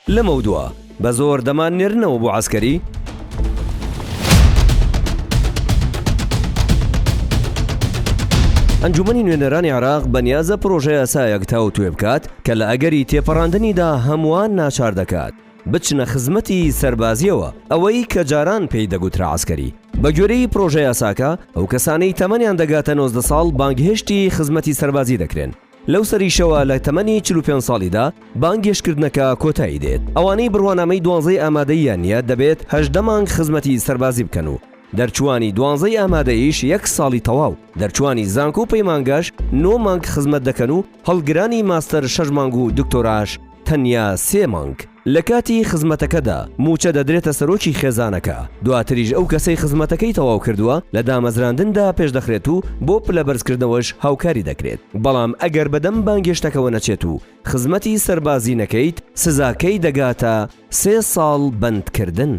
لەمەودوا بە زۆر دەماننێرنەوە بۆ عەسکەری؟ ئەنجومەنی نوێنەرانی عێراق بەنیازە پڕۆژەیاسایەک تاوتوێ بکات کە لە ئەگەری تێپەڕاندنیدا هەمووان ناچار دەکات بچنە خزمەتی سەربازییەوە، ئەوەی کە جاران پێی دەگوترا عەسکەری. بەگوێرەی پڕۆژەیاساکە، ئەو کەسانەی تەمەنیان دەگاتە 19 ساڵ بانگهێشتی خزمەتی سەربازی دەکرێن، لەو سەریشەوە لە تەمەنی 45 ساڵیدا بانگهێشتکردنەکە کۆتایی دێت. ئەوانەی بڕوانامەی دوانزەی ئامادەییان نییە دەبێت 18 مانگ خزمەتی سەربازی بکەن و دەرچووانی دوانزەی ئامادەییش یەک ساڵی تەواو، دەرچووانی زانکۆ و پەیمانگاش نۆ مانگ خزمەت دەکەن و هەڵگرانی ماستەر شەش مانگ و دکتۆراش تەنیا سێ مانگ. لە کاتی خزمەتەکەدا مووچە دەدرێتە سەرۆکی خێزانەکە، دواتریش ئەو کەسەی خزمەتەکەی تەواو کردووە لە دامەزراندندا پێشدەخرێت و بۆ پلەبەرزکردنەوەش هاوکاری دەکرێت، بەڵام ئەگەر بەدەم بانگهێشتەکەوە نەچێت و خزمەتی سەربازی نەکەیت سزاکەی دەگاتە سێ ساڵ بەندکردن.